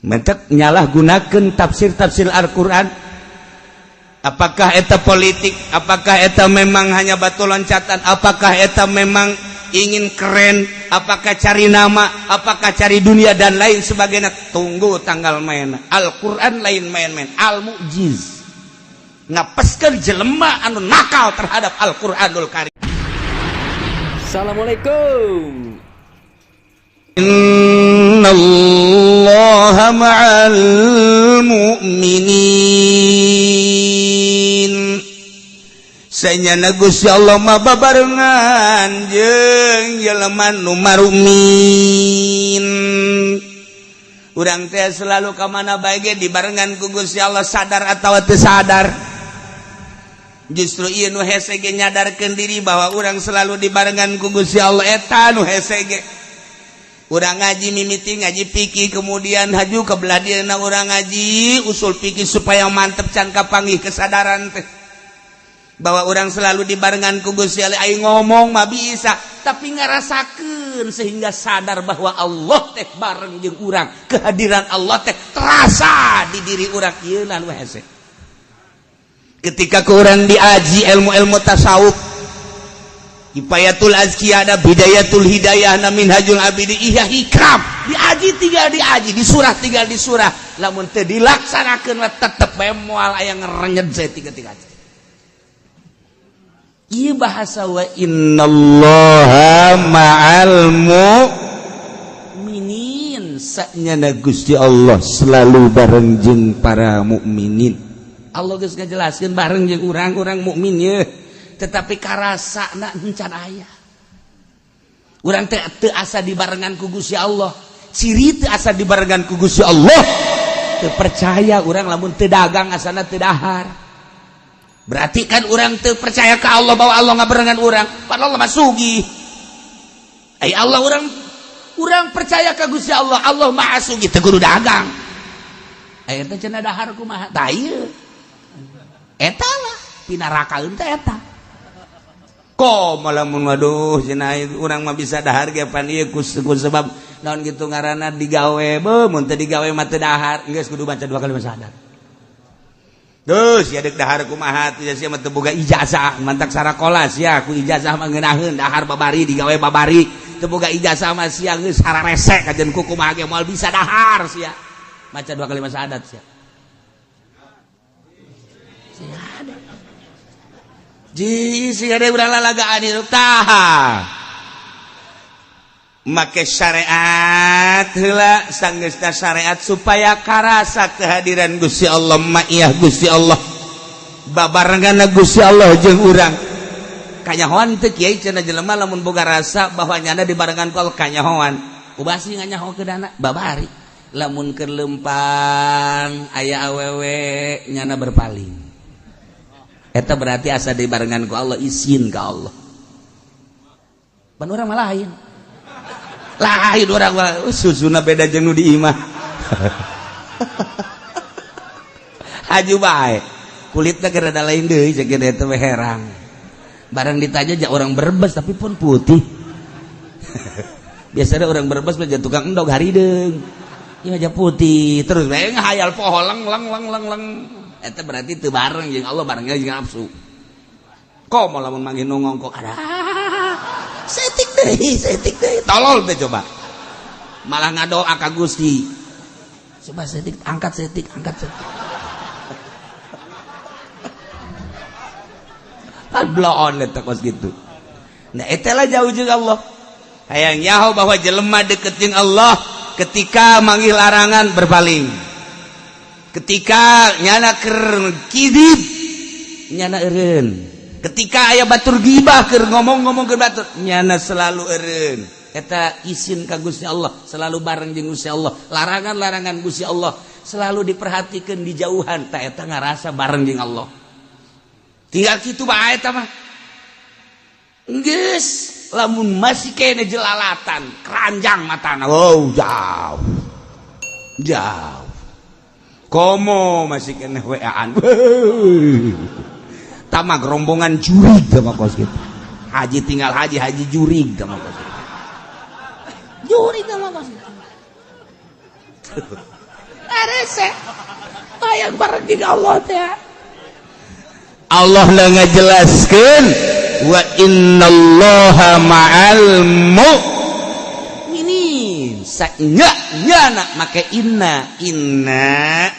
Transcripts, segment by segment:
Mentek nyalahgunakeun tafsir-tafsir Al-Qur'an. Apakah eta politik? Apakah eta memang hanya batu loncatan? Apakah eta memang ingin keren? Apakah cari nama? Apakah cari dunia dan lain sebagainya? Tunggu tanggal main. Al-Qur'an lain main-main. Al-Mu'jiz. Ngapeskeun jelema anu nakal terhadap Al-Qur'anul Karim. Assalamualaikum. Innallaha ma'al mu'minin. Sanyana Gusti Allah mah babarengan jeung jelema nu marumin. Urang teh selalu ka mana bae ge dibarengan ku Gusti Allah, sadar atawa teu sadar. Justru ieu nu hese ge nyadarkeun diri bahwa urang selalu dibarengan ku Gusti Allah, eta nu hese ge. Urang ngaji mimiti ngaji fikih, kemudian haju ke belah dieuna urang ngaji usul fikih supaya mantep can kapanggih kesadaran teh bahwa urang selalu dibarengan ku Gusti Allah. Aing ngomong mah bisa, tapi ngarasakeun sehingga sadar bahwa Allah teh bareng jeung urang, kehadiran Allah teh terasa di diri urang, ieu nu hese. Ketika ku urang diaji ilmu-ilmu tasawuf, Kifayatul Azkiyah, Bidayatul Hidayah, Minhajul Abidi, Ihya Hikam, diaji tinggal diaji, disurah tinggal disurah, lamun teu dilaksanakeun mah tetep bae moal aya ngerenyet saya tiga-tiga. Ieu bahasa wa innallaha ma'al mu'minin, sanyana Gusti Allah selalu bareng jeung para mukminin. Allah geus ngajelaskeun bareng jeung urang-urang mukmin ye. Tetapi karasa na encan aya. Urang teh teu asa dibarengan ku Gusti Allah. Ciri teu asa dibarengan ku Gusti Allah. Teu percaya urang lamun teu dagang asana teu dahar. Berarti kan urang teu percaya ka Allah bahwa Allah ngabarengan urang. Padahal Allah mah sugih. Ai Allah urang percaya ka Gusti Allah, Allah Maha Sugih, teu kudu dagang. Aya teh cenah dahar kumaha? Tah ieu. Eta lah pinarakaeun teh eta. Kok malah mun waduh cenah urang mah bisa dahar ge pan ieu ku sebab naon gitu ngaranna digawe, beuh mun teu digawe mah teu dahar, geus kudu baca dua kali syahadat. Geus sia deuk dahar kumaha teh sia mah teu boga ijazah, mantak sarakola sia ku ijazah mah ngeunaheun dahar babari digawe babari, teu boga ijazah mah sia geus hararese kajen ku kumaha ge moal bisa dahar sia. Maca dua kali syahadat sia. Sia ada. Ji si ada urang lalagaan hirup tah. Make syariat heula sanggeusna syariat supaya karasa kehadiran Gusti Allah, ma'iyah Gusti Allah. Babarenganna Gusti Allah jeung urang. Kanyahoan teu kiai cenah jelema lamun boga rasa bahwa nyana dibarengan ku Allah kanyahoan. Ubah sih nganyaho ke dana babari. Lamun keur lempang aya awewe nyana berpaling. Eta berarti asa dibarengan ku Allah, izin ka Allah. Pan urang mah lain. Lain urang mah susuna beda jeung nu di imah. Haju bae. Kulitna keur rada lain deui jeung eta we herang. Barang ditanya ja orang Brebes tapi pun putih. Biasanya orang Brebes mah tukang endog harideung. Ieu aja putih terus bae ngahayal poho leng leng leng leng leng. Eta berarti teu bareng jeung Allah, barengnya jeung nafsu. Kok malah mun manggih nu ngongkok ada. Setik deui, tolol teh coba. Malah ngadoa ka Gusti. Coba setik, angkat setik, angkat setik. Pan bloon eta kos kitu. Nah eta lah jauh jeung Allah. Hayang nyaho bahwa jelema deket jeung Allah ketika manggih larangan berpaling. Ketika nyana keur kidib nyana eureun. Ketika aya batur gibah keur ngomong-ngomong ke batur nyana selalu eureun. Eta isin ka Gusti Allah, selalu bareng jeung Gusti Allah. Larangan-larangan Gusti Allah selalu diperhatikan di jauhan, ta eta ngarasa bareng jeung Allah. Tinggal kitu bae eta mah. Geus lamun masih kene jelalatan, keranjang matana. Oh, jauh. Jauh. Komo masih kene WA-an. Tamak rombongan jurig sama kos gitu. Haji tinggal haji, haji jurig sama kos gitu. Jurig sama kos gitu. Arese hayang bareng jeung Allah teh. Allah lah ngajelaskeun, wa innallaha ma'al mu'minin. Nya nya make inna, inna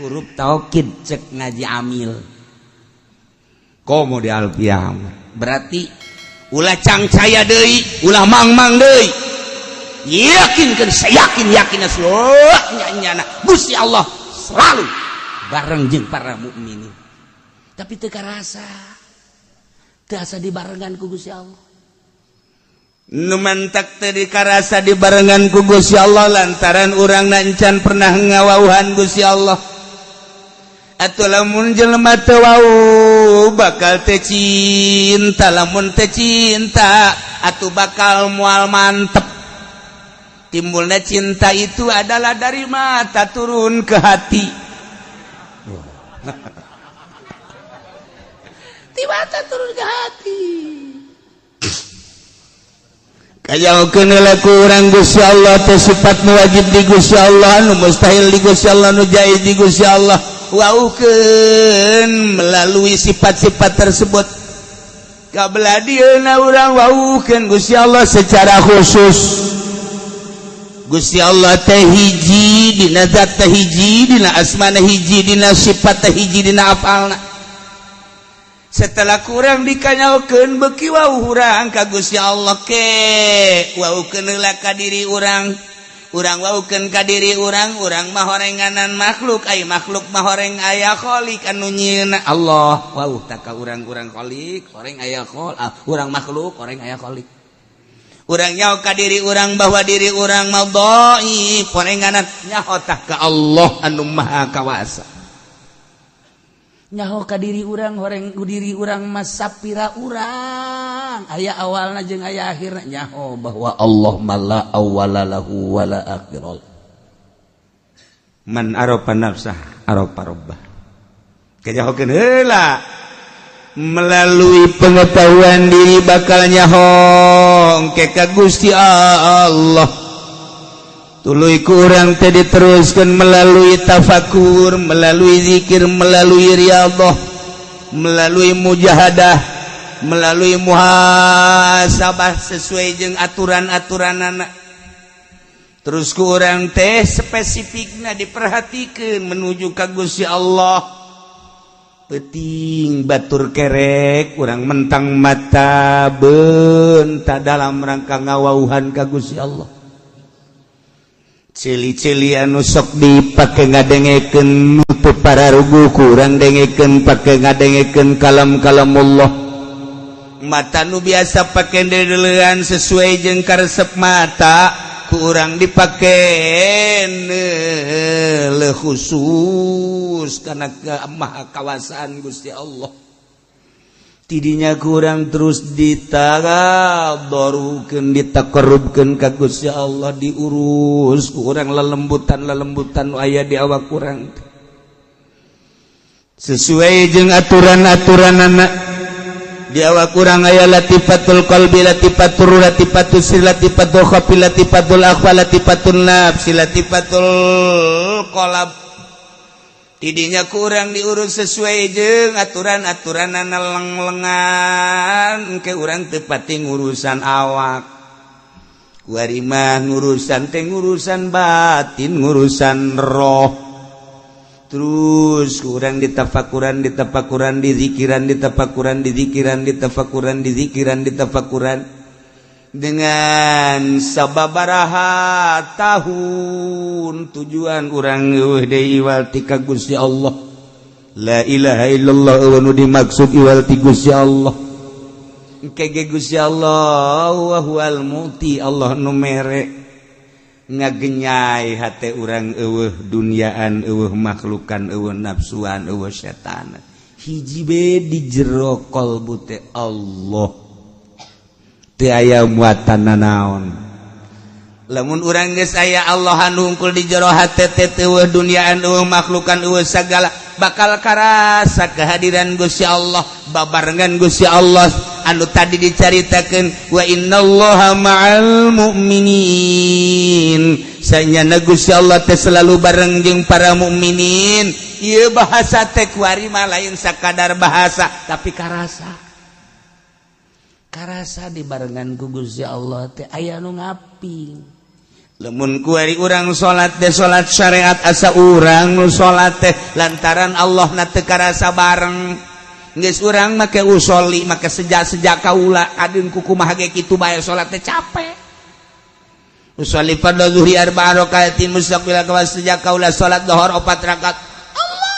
huruf taukid cek ngaji amil komo di alfiah. Berarti ulah cangcaya deui, ulah mang-mang deui, yakinkan, saya yakin, yakin nya Gusti Allah selalu bareng jeung para mukminin. Tapi teu karasa, teu asa dibarengan ku Gusti Allah. Nu mantak teu dikarasa dibarengan ku Gusti Allah lantaran urang encan pernah ngawauhan Gusti Allah. Atau lamun jelema teu wau bakal teu cinta, lamun teu cinta atuh bakal moal mantep. Timbulnya cinta itu adalah dari mata turun ke hati. Di mata turun ke hati. Kayakeun ku urang Gusti Allah teh sifat nu wajib di Gusti Allah, nu mustahil di Gusti Allah, nu jaiz di Gusti Allah. Waukeun melalui sifat-sifat tersebut. Kabelah dieuna urang waukeun Gusti Allah secara khusus. Gusti Allah teh hiji dina zat teh hiji, dina asmana hiji, dina sifat teh hiji, dina afalna. Setelah kurang dikanyaokeun beuki wau urang ka Gusti Allah ke waukeun heula ka diri urang. Urang waukeun ka diri urang, urang mah horenganan makhluk, ai makhluk mah horeng aya khalik anu nyieunna Allah. Wau tak ka urang, urang khalik horeng aya khol, ah, urang makhluk horeng aya khalik. Urang nyaho ka diri urang bahwa diri urang mah dhaif, horenganan, nyaho tah ka Allah anu maha kawasa. Nyaho ka diri urang, horeng diri urang mah sapira urang aya awalna jeung aya akhirna, nyaho bahwa Allah mah la awwala lahu wala akhira. Man arafa nafsah arafa rabbah. Kanyahokeun heula melalui pengetahuan diri bakal nyaho engke ka Gusti Allah. Tuluy ku urang teh diteruskan melalui tafakur, melalui zikir, melalui riyadhah, melalui mujahadah, melalui muhasabah sesuai jeung aturan-aturan anak. Terus ku urang teh spesifikna diperhatikan menuju ka Gusti Allah. Peting batur kerek urang mentang mata benta dalam rangka ngawauhan ka Gusti Allah. Cili-cili anu sok dipake ngadengekeun nutup pararugu kurang dengekeun pake ngadengekeun kalam-kalam Allah. Mata nu biasa pake dedelean sesuai jeung karesep mata kurang dipake le khusus karena maha kawasaan Gusti Allah. Tidinya kurang terus ditadarukeun, ditakarrubkeun ka Gusti Allah, diurus kurang lelembutan-lelembutan nu aya di awak kurang sesuai jeung aturan-aturan anak. Di awak kurang aya latifatul qalbi, latifatul ruh, latifatul sir, latifatul khafi, latifatul akhfa, latifatul nafsi, latifatul qalb. Tidinya kurang diurus sesuai jeung aturan-aturan leng-lengan ke urang tepati ngurusan awak. Kuari mah ngurusan teh ngurusan batin, ngurusan roh. Terus kurang ditafakuran, ditafakuran, dizikiran, ditafakuran, dizikiran, ditafakuran, dizikiran, ditafakuran dengan sababaraha tahun tujuan urang eueuh deui iwal ti ka Gusti Allah. La ilaha illallah eueuh nu dimaksud iwal ti Gusti Allah. Engke ge Gusti Allah wa huwal muti, Allah nu mere ngagenyai hate urang, eueuh duniaan, eueuh makhlukan, eueuh nafsuan, eueuh setan, hiji be di jero qalbu teh Allah, teu aya muatan nanaon. Lamun urang geus aya Allah anu hungkul di jero hate teh, eueuh duniaan, eueuh makhlukan, eueuh sagala, bakal karasa kehadiran Gusti Allah, babarengan Gusti Allah. anu tadi dicaritakeun wa innallaha ma'al mu'minin. Sanyana Gusti Allah teh selalu bareng jeung para mukminin. Ieu bahasa teh kuari mah lain sakadar bahasa tapi karasa. Karasa dibarengan ku Gusti Allah teh aya nu ngaping. Lamun kuari urang salat teh salat syariat asa urang nu salat teh lantaran Allah na teu karasa bareng. Geus urang make usoli make sejak-sejak kaula adeun kukumaha ge kitu bae salat teh capek. Usoli fardhu zuhri arba'a rakaatin mustaqbil kawas sejak kaula salat zuhur 4 rakaat. Allah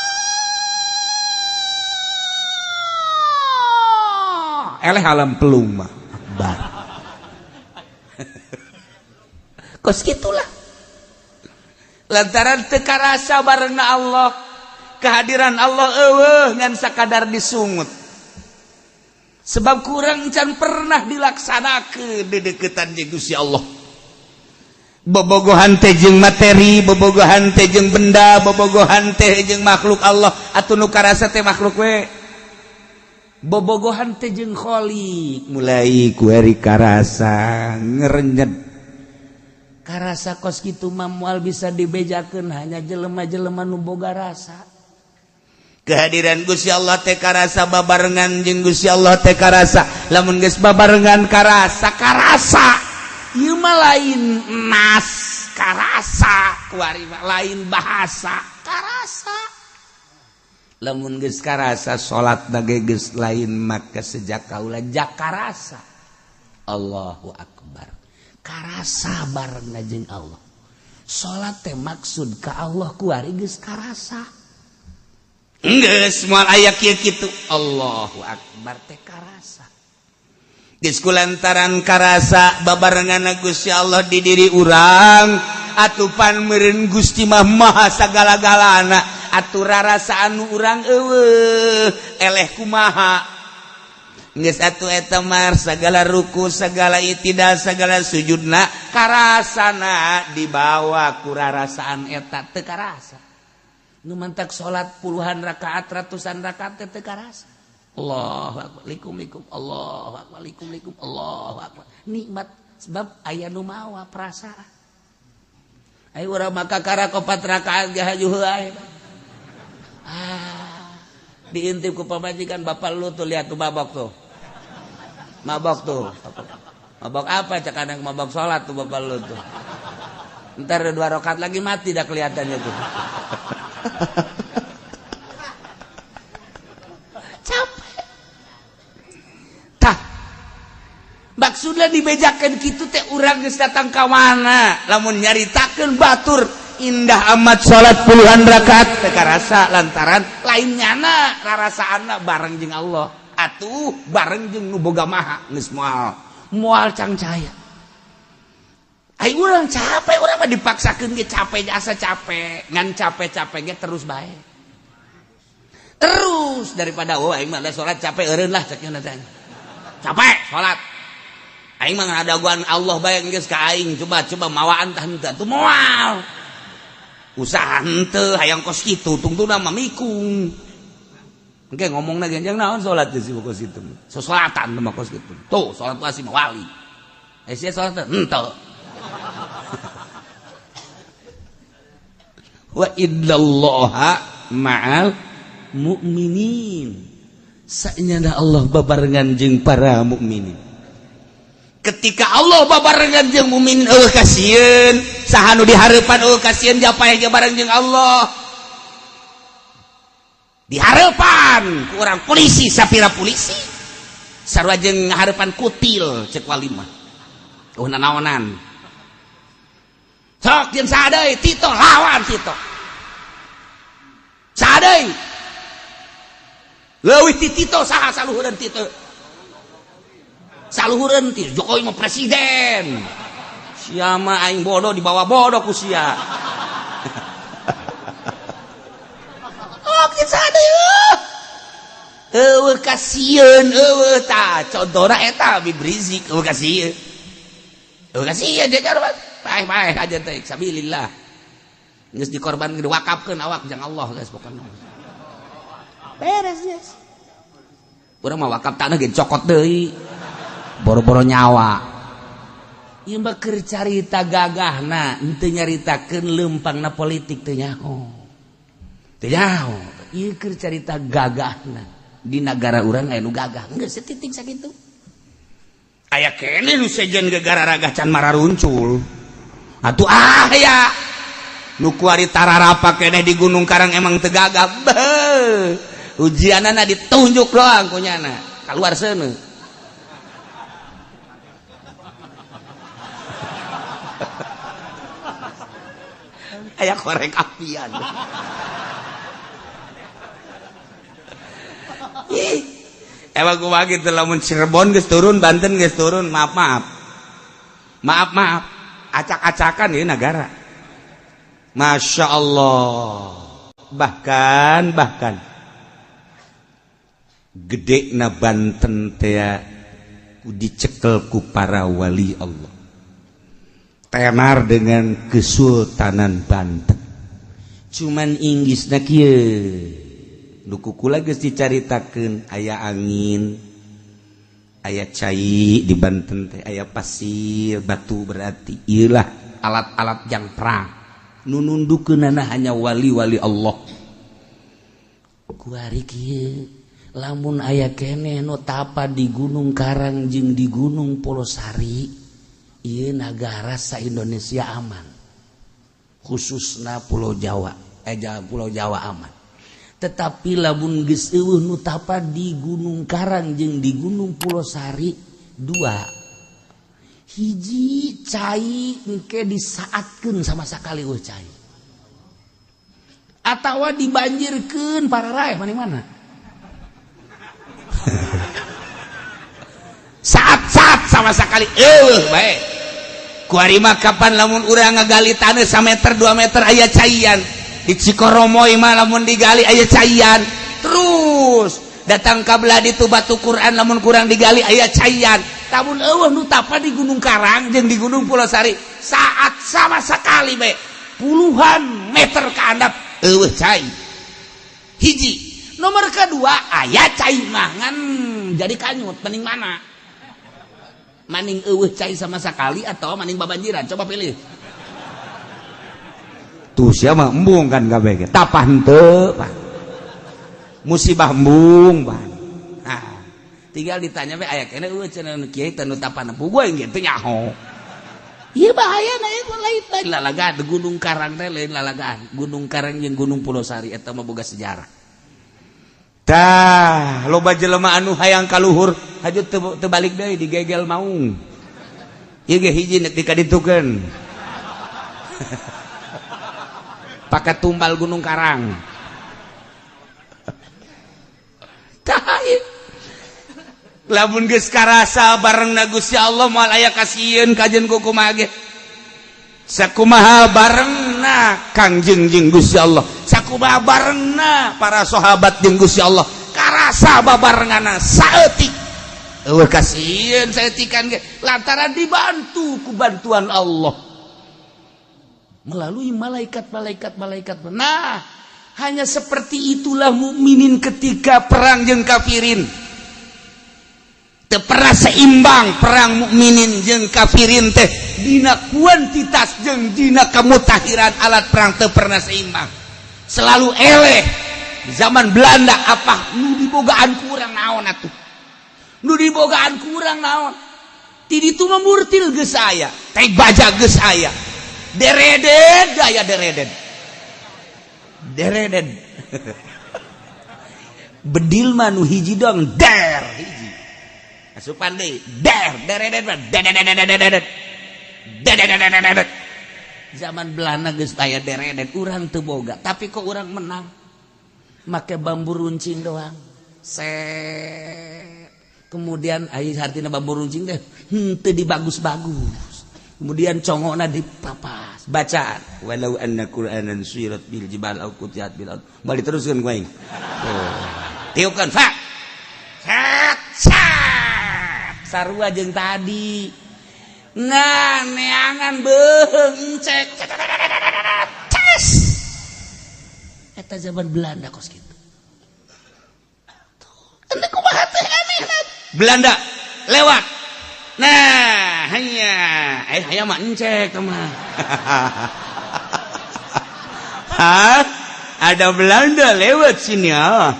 eleh alam pelung mah akbar. Kos gitulah lantaran teu karasa barengna Allah, kehadiran Allah eueuh ngan sakadar disungut. Sebab kurang can pernah dilaksanakeun dedeukeutan jeung Gusti Allah. Bobogohan teh jeung materi, bobogohan teh jeung benda, bobogohan teh jeung makhluk Allah atuh nu karasa teh makhluk we. Bobogohan teh jeung Khaliq mulai kuari karasa ngerenyet. Karasa kos kitu mah moal bisa dibejakeun hanya jelema-jelema nu boga rasa. Kehadiran Gusti Allah teh karasa babarengan jeung Gusti Allah teh karasa. Lamun geus babarengan karasa, karasa. Ieu mah lain nas, karasa kuari mah lain bahasa, karasa. Lamun geus karasa salat ge geus lain maka sejak kaula jakarasa. Allahu akbar. Karasa bareng jeung Allah. Salat teh maksud ka Allah kuari geus karasa. Geus moal aya kieu kitu. Allahu akbar teh karasa. Geus kulantaran karasa babarengan Gusti Allah di diri urang, atupan meureun Gusti mah maha sagala-galana, atuh rarasa anu urang eueuh eleh kumaha. Geus atuh eta mah segala ruku, segala itidal, segala sujudna karasana dibawa ku rarasaan eta teu karasa. Nu mantak salat puluhan rakaat, ratusan rakaat teh teu karasa. Allahu akbar, likum likum, Allahu akbar, likum likum, Allahu akbar. Nikmat sebab aya nu mawa perasaan. Ayo urang maka karak 4 rakaat ge hajuh heula. Ah, diintip ku pamajikan bapak lu tuh lihat tuh mabok tuh. Mabok tuh. Mabok apa cek kadang mabok salat tuh bapak lu tuh. Ntar 2 rakaat lagi mati dah kelihatannya tuh. Capek. Tah. Maksudnya dibejakan kitu teh urang geus datang ka mana? Lamun nyaritakeun batur indah amat salat puluhan rakaat teu karasa lantaran lain nyana rarasaanna bareng jeung Allah. Atuh bareng jeung nu boga maha geus moal moal cangcaya. Ai urang capek, urang mah dipaksakeun ge capek asa capek, ngan capek-capek ge terus bae. Terus daripada oh aing mah salat capek eureun lah cek nya teh. Capek salat. Aing mah ngadaguan Allah bae geus ka aing coba coba mawaan tah henteu atuh moal. Usaha henteu hayang kos kitu tungtungna mah mikung. Engke ngomongna genjang naon salat geus kos kitu. Sosolatan mah kos kitu. Tuh salat pasti mah wali. Eh sia salat henteu. Wa innallaha ma'al mu'minin. Sanyana Allah babarengan jeung para mukminin. Ketika Allah babarengan jeung mukminin eueuh kasieun, saha nu dihareupan eueuh kasieun japaeh ge bareng jeung Allah. Dihareupan ku urang polisi sapira polisi. Sarua jeung ngahareupan kutil cek wali mah. Eueuh nanaonan. Sok jeung saha deui Tito lawan Tito. Saha deui? Leuwih ti Tito saha saluhureun Tito? Saluhureun ti Jokowi mah presiden. Sia mah aing bodoh dibawa bodoh ku sia. Oh, kieu saha deui? Eueuh kasieun eueuh tah contona eta Habib Rizik eueuh kasieun. Eueuh kasieun dia mah. Paeh-paeh aja teh sabilillah. Geus dikorbankeun diwakafkeun awak jang Allah geus pokona. Beres geus. Urang mah wakaf tanah ge cokot deui. Boro-boro nyawa. Ieu mah keur carita gagahna, henteu nyaritakeun leumpangna politik teu nyaho. Teu nyaho. Ieu keur carita gagahna. Di nagara urang aya nu gagah. Geus setitik sakitu. Aya keneh nu sejen gegara ragah can mararuncul. Atuh aya nu kuari tararapa keneh di Gunung Karang emang teu gagah. Beuh. Ujianana ditunjuk doang ku nyana. Kaluar seuneu. Aya korek apian. Ih. Emang kumaha kitu lamun Cirebon geus turun, Banten geus turun, maaf maaf. Maaf maaf. Acak-acakan ieu nagara. Masya Allah. Bahkan gede na Banten teh dicekel ku para wali Allah. Tenar dengan Kesultanan Banten. Cuman Inggrisna kieu. Nu kukula geus dicaritakeun aya angin, aya cai di Banten teh, aya pasir, batu berarti ieu lah alat-alat yang perang. Nu nundukeunana hanya wali-wali Allah. Kuari kieu lamun aya keneh nu tapa di Gunung Karang jeung di Gunung Polosari, ieu nagara sa Indonesia aman. Khususna Pulau Jawa, Pulau Jawa aman. Tetapi lamun geus eueuh nu tapa di Gunung Karang jeung di Gunung Pulosari dua hiji cai engke disaatkeun sama sakali eueuh cai atawa dibanjirkeun pararaeh maning-mana saat-saat sama sakali eueuh bae kuari mah kapan lamun urang ngagali taneuh sameter 2 meter aya caian. Di Cikoromoy mah lamun digali aya caian. Terus datang ka belah ditu batu Quran lamun kurang digali aya caian. Lamun eueuh nu tapa di Gunung Karang jeung di Gunung Pulosari saat sama sekali bae puluhan meter ka handap eueuh cai. Hiji. Nomor kedua aya cai mah ngan jadi kanyut mending mana? Maning eueuh cai sama sekali atau maning babanjiran? Coba pilih. Tuh siapa embung kan kabeh tapah henteu pan musibah embung pan. Nah, tinggal ditanya we aya keneh eueuh cenah nu kiai teh nu tapah nempuh gue ge teu nyaho. Ieu bahaya na ieu lain lalagaan Gunung Karang teh lain lalagaan. Gunung Karang jeung Gunung Pulosari eta mah boga sejarah. Tah, loba jelema anu hayang kaluhur haju teu balik deui digegel maung. Ieu ge hiji nek dikaditukeun. Pakai tumbal Gunung Karang. Lamun geus karasa barengna Gusti Allah moal aya kasieun kajeun ku kumaha ge. Sakumaha barengna Kangjeng jeung Gusti Allah, sakumaha barengna para sahabat jeung Gusti Allah, karasa babarenganna saeutik. Eueuh kasieun saeutikan ge lantaran dibantu ku bantuan Allah melalui malaikat-malaikat malaikat. Nah, hanya seperti itulah mukminin ketika perang jeung kafirin. Teu pernah seimbang perang mukminin jeung kafirin teh dina kuantitas jeung dina kamutahiran alat perang teu pernah seimbang. Selalu eleh. Di zaman Belanda apa nu dibogaan kurang naon atuh. Nu dibogaan kurang naon. Ti ditu mah murtil geus aya, teh baja geus aya. Deredet daya deredet. Deredet. Bedil mah nu hiji doang der hiji. Asupan deui der deredet mah dedededededet. Dedededededet. Zaman Belanda geus aya deredet, urang teu boga, tapi kok urang menang. Make bambu runcing doang. Set. Kemudian ai hartina bambu runcing teh henteu dibagus-bagus. Kemudian congokna dipapas bacaan walau anna qur'anan suyirat bil jibal au qutiat bil ard. Balik teruskeun ku aing. Oh. Tiupkeun fa. Set set. Sarua jeung tadi. Nah, neangan beuheung cek. Ces. Eta zaman Belanda kos kitu. Tuh, ende kumaha teh Belanda lewat. Nah, hanya hayang mah encek mah. Hah? Ada Belanda lewat sini ah.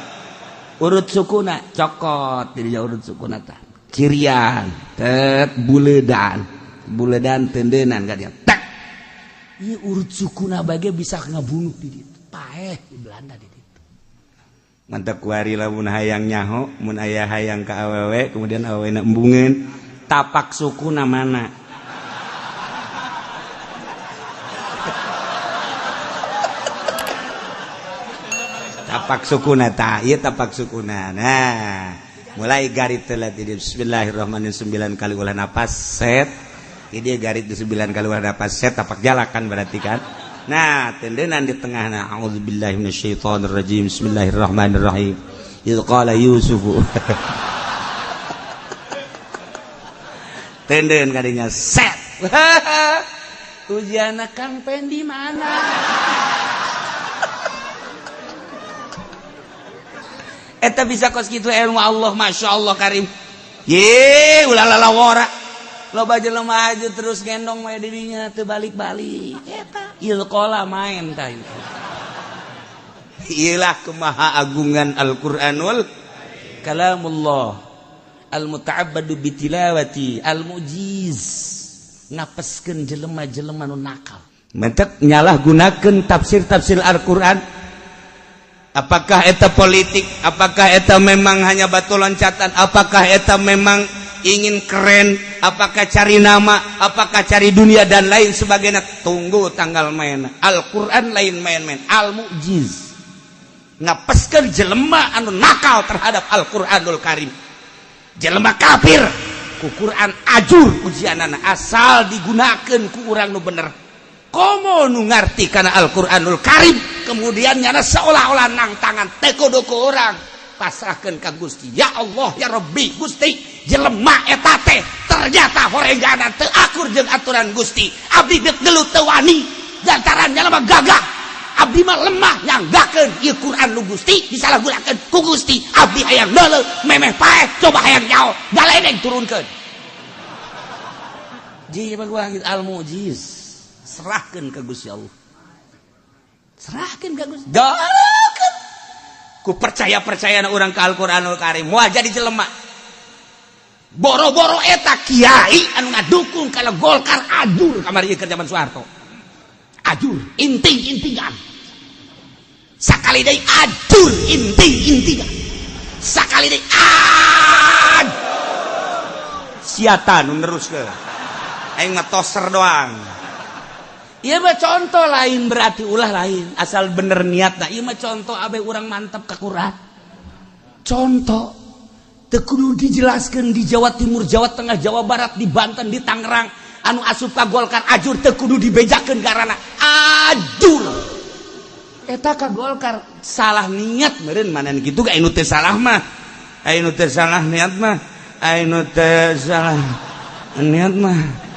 Urut sukuna cokot jadi urut sukuna tah. Cirian, tet buledan. Buledan tendenan ka dia. Tak. Ieu urut sukuna bage bisa ngabunuh di ditu. Paeh di Belanda di ditu. Mantap kuari lamun hayang nyaho, mun aya hayang ka awewe, kemudian awewena embungeun, tapak sukuna mana? Tapak sukuna ta, ieu tapak sukuna. Nah, mulai garit telat di bismillahirrahmanirrahim 9 kali ulah napas set. Ini garit di 9 kali ulah napas set tapak jalakan berarti kan. Nah, tendenan di tengah nah, a'udzubillahi minasyaitonirrajim. Bismillahirrahmanirrahim. Idz qala Yusuf. Tenden kadinya set. Ujiana Kang Pendi mana? Eta bisa kos kitu ilmu Allah, Masya Allah Karim. Ye, ulah lalawara. Loba jelema aja terus gendong we dirinya teu balik-balik. Eta ilqala main tah itu. Iyalah kemahaagungan Al-Qur'anul kalamullah al-muta'abbadu bitilawati al-mujiz. Ngapeskeun jelema-jelema nu nakal. Mentek nyalahgunakeun tafsir-tafsir Al-Qur'an. Apakah eta politik? Apakah eta memang hanya batu loncatan? Apakah eta memang ingin keren? Apakah cari nama? Apakah cari dunia dan lain sebagainya? Tunggu tanggal main. Al-Quran lain main-main. Al-Mu'jiz. Ngapeskeun jelema anu nakal terhadap Al-Quranul Karim. Jelema kafir ku Quran ajur ujianana asal digunakeun ku urang nu bener. Komo nu ngarti kana Al-Qur'anul Karim kemudian nyana seolah-olah nang tangan teko doko orang pasrahkeun ka Gusti. Ya Allah ya Rabbi Gusti jelema eta teh ternyata horenganan teu akur jeung aturan Gusti. Abdi deuk gelut teu wani lantaran jelema gagah. Abdi mah lemah nyanggakeun ieu Qur'an nu Gusti disalahgunakeun ku Gusti. Abdi hayang deuleu memeh paeh coba hayang nyaho galedeng turunkeun. Ji baguang al-mujiz. Serahkan ke Gusti Allah. Serahkan ke Gusti. Galakeun. Ku percaya-percayaan orang ke Al-Qur'anul Karim moal jadi jelema. Boro-boro eta kiai anu ngadukung kalau Golkar ajur kamari keur zaman Soeharto. Ajur inting-intingan. Sakali deui ajur inting-intingan. Sakali deui aj. Siata nu neruskeun. Aing mah toser doang. Ieu mah contoh lain berarti ulah lain asal bener niatna. Ieu mah contoh abe urang mantep ka Quran. Contoh teu kudu dijelaskeun di Jawa Timur, Jawa Tengah, Jawa Barat, di Banten, di Tangerang anu asup ka Golkar ajur teu kudu dibejakeun karana ajur. Eta ka Golkar salah niat meureun manan kitu ga anu teu salah mah. Anu teu salah niat mah, anu teu salah niat mah.